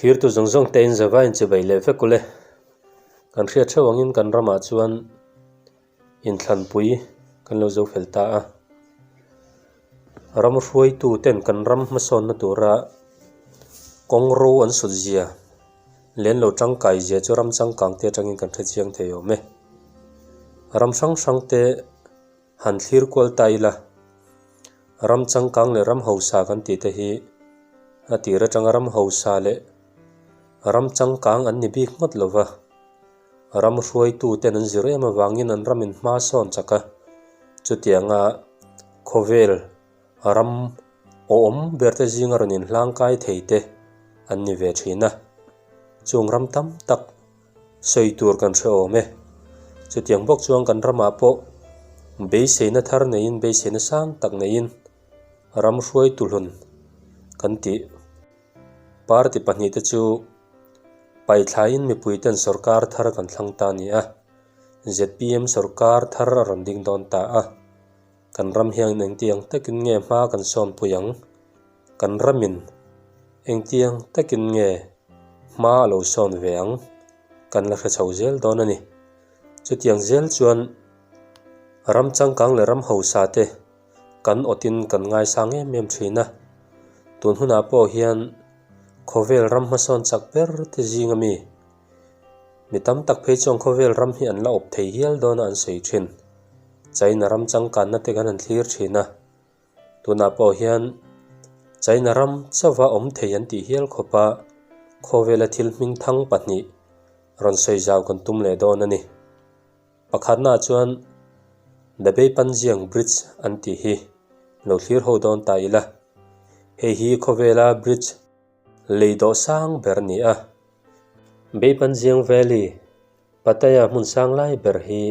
Thlirtu zawng zawng te in zava in chibai leh vek ule. Kan hriat theuh angin kan ramah chuan inthlanpui kan lo zo fel ta a. Ram hruaitu ten kan ram hmasawnna tura kawng ro an sut zia leh an lo tangkai zia chu ram changkang te atangin kan hre chiang thei awm e. Ram hrang hrang te han thlir kual ta ila, ram changkang leh ram hausa kan tih te hi a tir atanga ram hausa leh ram changkang an ni bik ngawt lo va, ram hruaitu ten an zir em avangin an ram in hma sawn chak a, chutianga khawvel ram awm ber te zinga rawn inhlangkai thei te an ni ve thin a, chung ram tam tak Sawi tur kan hre awm e. Chutiang bawk chuan kan ramah pawh beiseina thar neiin beiseina sang tak neiin ram hruai tuhlun kan tih. Party pahnihte chu paithlaiin mipuiten sorkar thar kan thlang ta a ni a, zpm sorkar thar a rawn ding dawn ta a. Kan ram hian engtiang takin nge hma kan sawnpui ang? Kan ramin engtiang takin nge hma a lo sawn ve ang? Kan la hre chho zel dawn a ni. Chutiang zel chuan ram changkang leh ram hausa te kan awtin kan ngaisang em em thin a. Tun hunah pawh hian khawvel ram hmasawn chak ber te zing ami mi tam tak phei chuan khawvel ram hi an la awp thei hial dawn a an sawi thin. China ram changkanna te kan han thlir thin a, tunah pawh hian China ram chauha awm thei an tih hial khawpa khawvela thil hming thang pahnih rawn sawi zau kan tum leh dawn a ni. Pakhatnaah chuan The Beipanjiang Bridge an tih hi lo thlir ho dawn ta ila, hei hi khawvela bridge lei dawh sang ber a ni a. Beipanjiang Valley, Pattaya hmun sang lai ber hi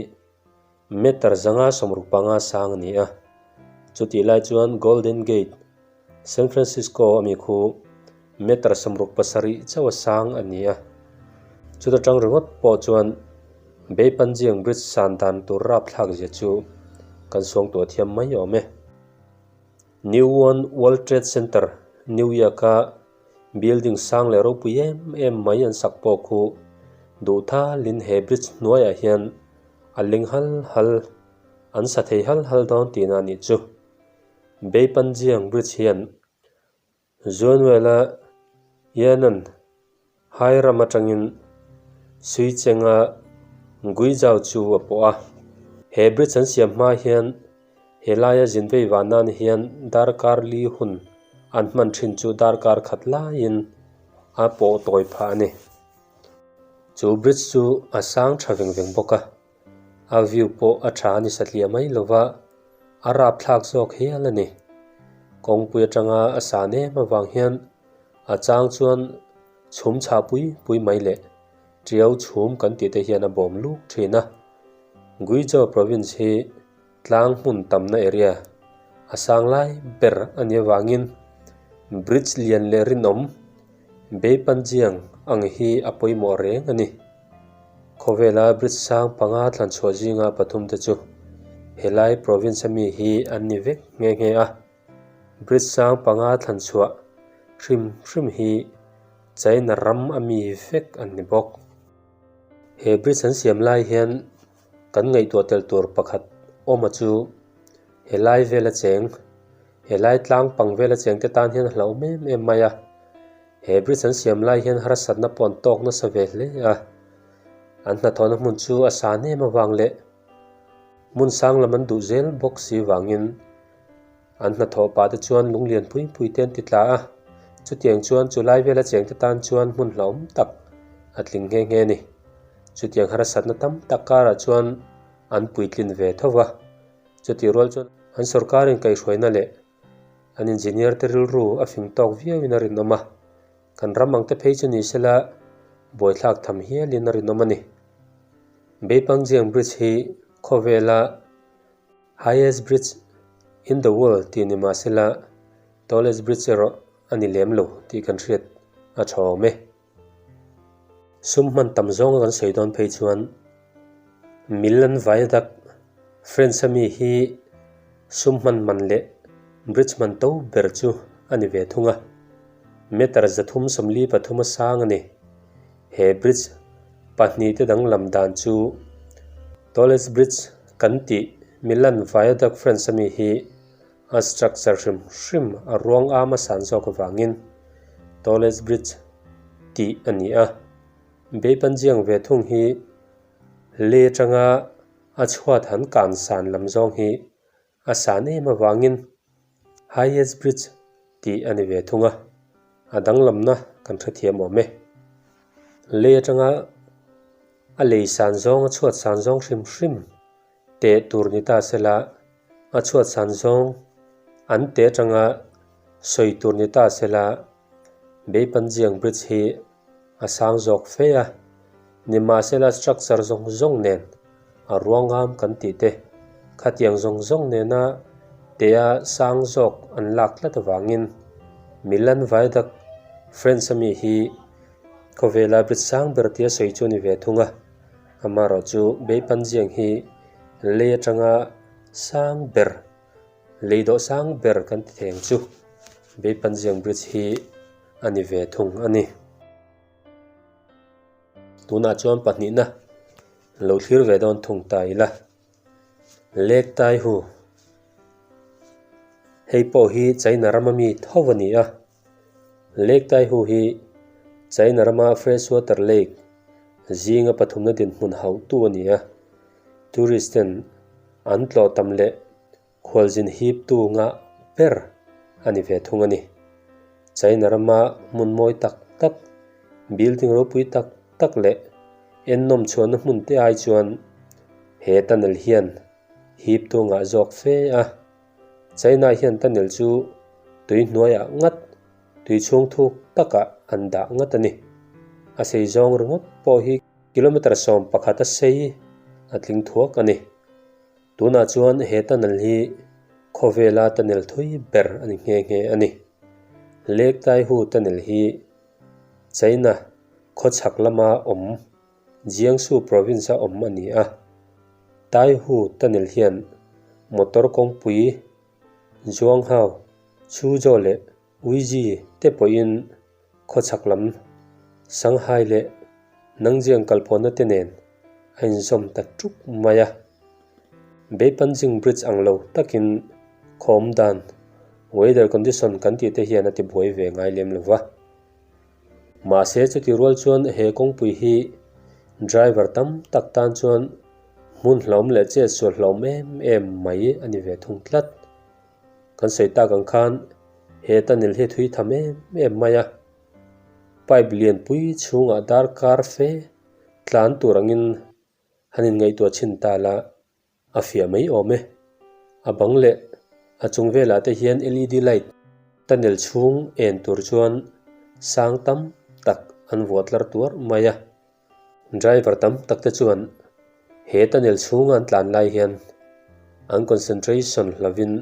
Meter 165 sang a ni a, chutih lai chuan Golden Gate, San Francisco a mi khu meter 67 chauh a sang a ni a. Chuta tang ringawt pawh chuan Beipanjiang Bridge san dan tur rapthlak zia chu kan suangtuah thiam mai awm e. New One World Trade Center, New York-a building sang leh ropui em em mai an sak pawh khu duhthalin he bridge hnuaiah hian A ling hal hal, an sa thei hal hal dawn tihna a nih chu. Beipanjiang Bridge hian Zuanuela Yanan hai ram atangin Suichenga Guizhou chu a pawh a. He bridge an siam hma hian helaia zinvei vah nan hian darkar li hun an hman thin chu darkar khat laiin a pawh tawi phah a ni. Chu bridge chu a sang tha veng veng bawk a, a view pawh a tha a ni satliah mai lova, a rapthlak zawk hial a ni. Kawngpui atanga a san em avang hian a chang chuan chhum chhah pui pui mai leh tiau chhum kan tih te hian a bawm luk thin a. Guizhou province hi tlang hmun tamna area a sang lai ber a nih avangin bridge lian leh rinawm Beipanjiang ang hi a pawimawh reng a ni. Khawvela bridge sang panga thlanchhuah zinga pathum te chu helai province ami hi an ni vek nghe nghe a. Bridge sang panga thlanchhuah hrim hrim hi China ram ami vek an ni bawk. He bridge an siam lai hian kan ngaihtuah tel tur pakhat awma chu helai vela cheng Helai tlang pang vela chengte tan hian a hlauhawm em em mai a, he bridge an siam lai hian harsatna pawh an tawk nasa ve hle a, an hnathawhna hmun chu a san em avang leh hmun sang lam an duh zel bawk si vangin an hnathawh pah te chuan lunglian pui pui te an ti tla a, chutiang chuan chu lai vela chengte tan chuan hmun hlauhawm tak a tling nghe nghe a ni. Chutiang harsatna tam tak karah chuan an puitlin ve tho va. Chutih rual chuan an sorkarin kaihhruaina leh an engineer te rilru a fing tawk viauin a rinawm a, kan ram ang te phei chu ni sela buaithlak tham hialin a rinawm a ni. Beipangjiang Bridge hi khawvela highest bridge in the world tih ni mah sela tallest bridge erawh a ni lem lo tih kan hriat a tha awm e. Sum hman tam zawnga kan sawi dawn phei chuan Milan Viaduct French ami hi sum hman man leh bridge man to ber chu a ni ve thung a. Meter 343 a sang a ni. He bridge pahnihte danglam dan chu Tallest Bridge kan tih Milan Viaduct France ami hi a structure hrim hrim a ruang am a san zawk avangin Tallest Bridge tih a ni a. Beipanjiang ve thung hi lei atanga a chhuat han kan san lam zawng hi a san em avangin Highest Bridge tih a ni ve thung a, a danglamna kan hrethiam awm e. Lei atanga a lei san zawng a chhuat san zawng hrim hrim teh tur ni ta sela, a chhuat san zawng an teh atanga sawi tur ni ta sela, Beipanjiang Bridge hi a sang zawk fe a, nimahsela structure zawng zawng nen a ruangam kan tih te khatiang zawng zawng nena tea sang zawk an lak tlat avangin Milan Viaduct France ami hi khawvela bridge sang ber tia sawi chu a ni ve thung a, amaherawhchu Beipanjiang hi lei atanga sang ber lei dawh sang ber kan ti thei ang chu Beipanjiang bridge hi a ni ve thung a ni. Tunah chuan pahnihna lo thlir ve dawn thung ta ila. Lake Taihu Hei pawh hi China rama mi tho a ni a. Lake Taihu hi China rama fresh water lake zinga pathumna dinhmun hauhtu a ni a. Tourist ten an tlawh tam leh Khualzin hiptu ngah ber a ni ve thung a ni. China rama hmun mawi tak tak, building ropui tak tak leh ennawm chhuahna hmun te ai chuan he tunnel hian hiptu ngah zawk fe a. China hian tunnel chu tui hnuaiah ngat, tui chhung thuk takah an dah ngat a ni. A sei zawng ringawt pawh hi kilometre 11 a sei a tling thuak a ni. Tunah chuan he tunnel hi khawvela tunnel thui ber a ni nghe nghe a ni. Lake Taihu tunnel hi China khawchhak lama awm Jiangsu province-a awm a ni a. Taihu tunnel hian motor kawngpui Zhuanghao, Suzhou leh Wuji te pawhin khawchhak lam Shanghai leh Nanjiang kalpawhna te nen a inzawm ta tuk mai a. Beipanjing Bridge ang lo takin khawm dan, weather condition kan tih te hian a ti buai ve ngai lem lo va. Mahse chuti rual chuan he kawngpui hi driver tam tak tan chuan hmun hlawm leh chetsual hlawm em em mai a ni ve thung tlat. Kan sawi tak ang khan he tunnel hi thui tham em em mai a, pipe lianpui chhungah darkar fe tlan tur angin han inngaihtuah chhin ta la a fiah mai awm e. A bang leh a chung velah te hian led light tunnel chhung en tur chuan sang tam tak an vuah tlar tuar mai a. Driver tam tak te chuan he tunnel chhunga an tlan lai hian an concentration hlavin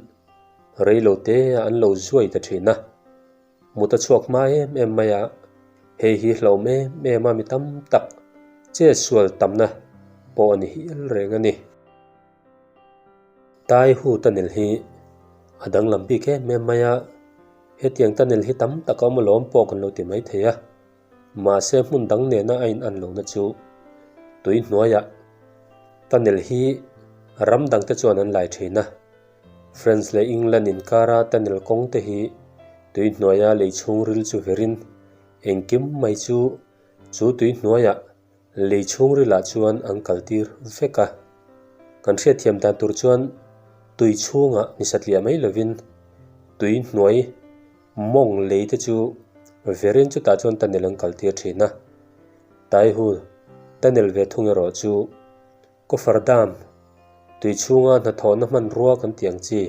reilo te an lo zuai ta thin a, mut a chhuak hma em em mai a, hei hi hlauhawm em em a mi tam tak che sual tamna pawh a ni hial reng a ni. Taihu tunnel hi a danglam bik em em mai a, hetiang tunnel hi tam tak a awm alawm pawh kan lo ti maithei a. Mahse hmun dang nena a in an lohna chu tui hnuaiah tunnel hi ram dangte chuan an lai thin a. France leh England inkara tunnel kawng te hi tui hnuaia lei chhungril chu verin engkim mai chu chu tui hnuaiah lei chhungrilah chuan an kaltir vek a. Kan hriatthiam dan tur chuan tui chhungah ni satliah mai lovin tui hnuai Mawng lei te chu verin chutah chuan tunnel an kal tir thin a, Taihu tunnel ve thung erawh chu Kofar Dam tui chhunga hnathawhna hmanrua kan tih ang chi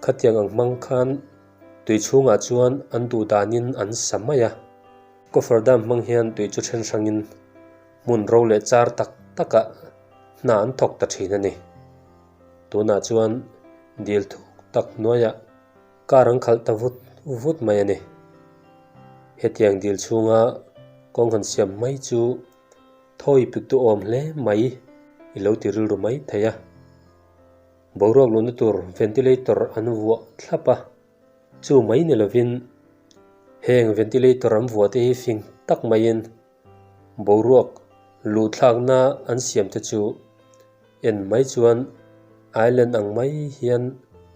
khatiang ang hmang khan tui chhungah chuan an duh danin an sa mai a, Kofar Dam hmang hian tui chu then hrangin hmun ro leh char tak takah hna an thawk ta thin a ni. Tunah chuan dil thuk tak hnuaiah Car an khalh ta vut vut mai a ni. Hetiang dil chhunga kawng han siam mai chu thawi pik duhawm hle mai i lo ti rilru mai thei a. Boruak luhna tur ventilator an vuah thlap a, chu mai ni lovin Heng ventilator an vuah te hi fing tak maiin boruak luhthlakna an siam te chu en mai chuan island ang mai hian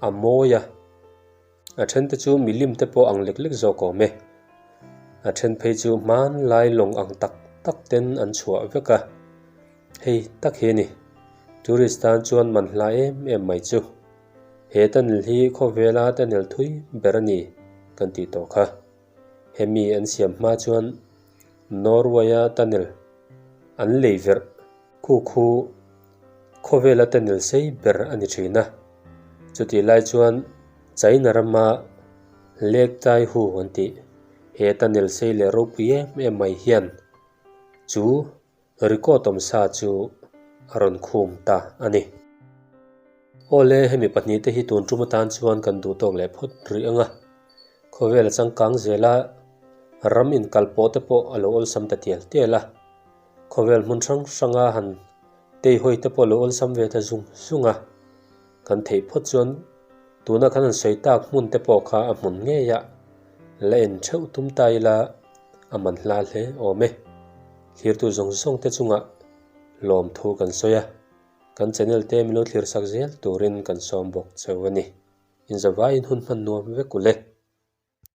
a mawi a. A then te chu milim te pawh ang lek lek zawk awm e. A then phei chu hmanlai lawng ang tak tak ten an chhuah vek a. Hei tak hi a ni. Tourist tan chuan man hla em em mai chu. He tunnel hi khawvela tunnel thui ber a ni kan tih tawh kha. Hemi an siam hma chuan Norway-a tunnel an lei verh khu khu khawvela tunnel sei ber a ni thin a. Chutih lai chuan China rama Lake Taihu an tih he tunnel sei leh ropui em em mai hian chu Record awmsa chu a rawn khum ta a ni. Awle, hemi pahnihte hi tun tum atan chuan kan duh tawk leh phawt rih ang a. Khawvel a changkang zel a, ram inkal pawh te pawh a lo awlsam ta tial tial a. Khawvel hmun hrang hranga han teihawi te pawh a lo awlsam ve ta zung zung a. Kan theih phawt chuan tuna kan han sawi tak hmun te pawh kha a hmun ngei a, la en theuh tum ta ila a man hla hle awm e. Thlirtu zawng zawng te chungah lawmthu kan sawi a, kan channel te min lo thlir sak zel turin kan sawm bawk cheu a ni. Inzavaiin hun hman nuam vek u le.